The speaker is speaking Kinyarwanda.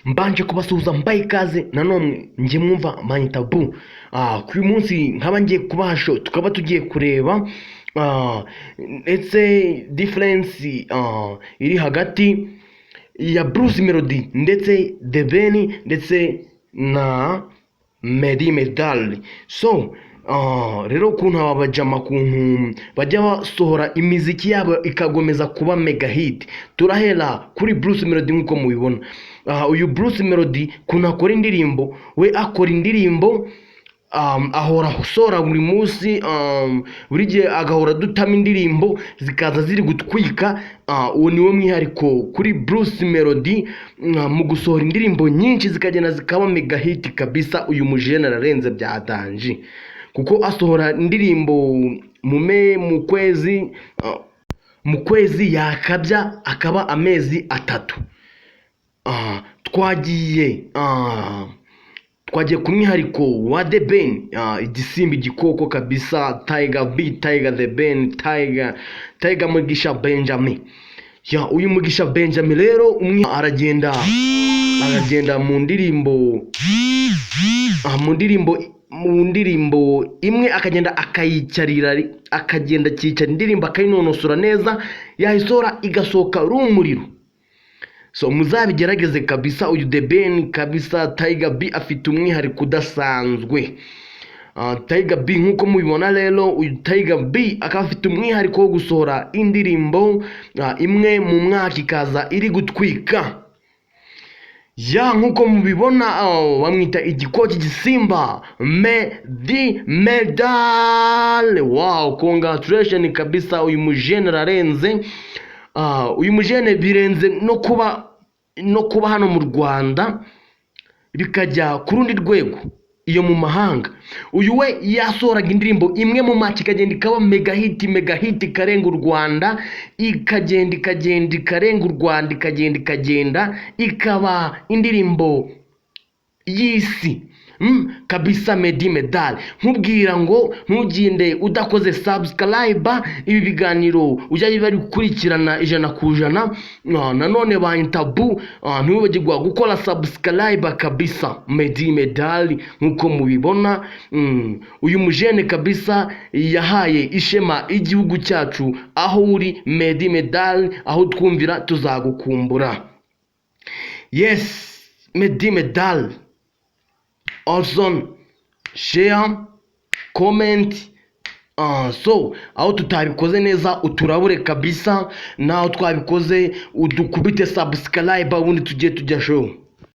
Mbanje kubasuhuza, mbaye ikaze nanone. Njye mwumva manyita bu. Kuri uyu munsi nkaba ngiye kubaha show, tukaba tugiye kureba ndetse difference iri hagati ya Bruce Melody ndetse The Ben ndetse na Meddy Medal. So rero ukuntu aba bajama, kuntu bajya basohora imiziki yabo ikagomeza kuba mega hit. Turahera kuri Bruce Melody. Nk'uko mubibona, uyu Bruce Melody kuntu akora indirimbo, we akora indirimbo ahora asohora buri munsi, buri gihe agahora dutama indirimbo zikaza ziri gutwika. Uwo niwo mwihariko kuri Bruce Melody mu gusohora indirimbo nyinshi zikagenda zikaba mega hit kabisa. Uyu mujene ararenze bya danger, kuko asohora indirimbo mu kwezi, mu kwezi yakabya akaba amezi 3. Twagiye ku mwihariko wa The Ben, igisimba, igikoko kabisa, Tiger B, Tiger The Ben, Tiger, Tiger Mugisha Benjamin. Ya, uyu Mugisha Benjamin rero umwe aragenda mu ndirimbo, mu ndirimbo imwe akagenda akayicarira, akagenda akicara indirimbo akayinonosora neza, yayisohora igasohoka ari umuriro. So muzabigerageze kabisa. Uyu The Ben kabisa, Tiger B, afite umwihariko udasanzwe. Tiger B, nk'uko mubibona rero, uyu Tiger B akaba afite umwihariko wo gusohora indirimbo imwe mu mwaka ikaza iri gutwika. Ya, nk'uko mubibona, bamwita igikoti, gisimba Meddy Medal. Wow, congratulation kabisa, uyu mujene ararenze. Uyu mujene birenze no kuba hano mu Rwanda bikajya ku rundi rwego iyo mu mahanga. Uyu we yasohoraga indirimbo imwe mu match ikagenda ikaba mega hit, mega hit, ikarenga u Rwanda, ikagenda, ikagenda, ikarenga u Rwanda, ikagenda, ikagenda ikaba indirimbo y'isi. Kabisa Meddy Medal, nkubwira ngo ntugende udakoze subscribe. Ibi biganiro ujya bari gukurikirana 100%. Nanone banyita bu, ntiwibagirwa gukora subscribe kabisa. Meddy Medal, nkuko mubibona, uyu mujene kabisa yahaye ishema igihugu cyacu. Aho uri Meddy Medal, aho twumvira tuzagukumbura. Yes, Meddy Medal also share, comment. So aho tutabikoze neza uturabure kabisa, naho twabikoze udukubite subscribe, ubundi tujye tujya show.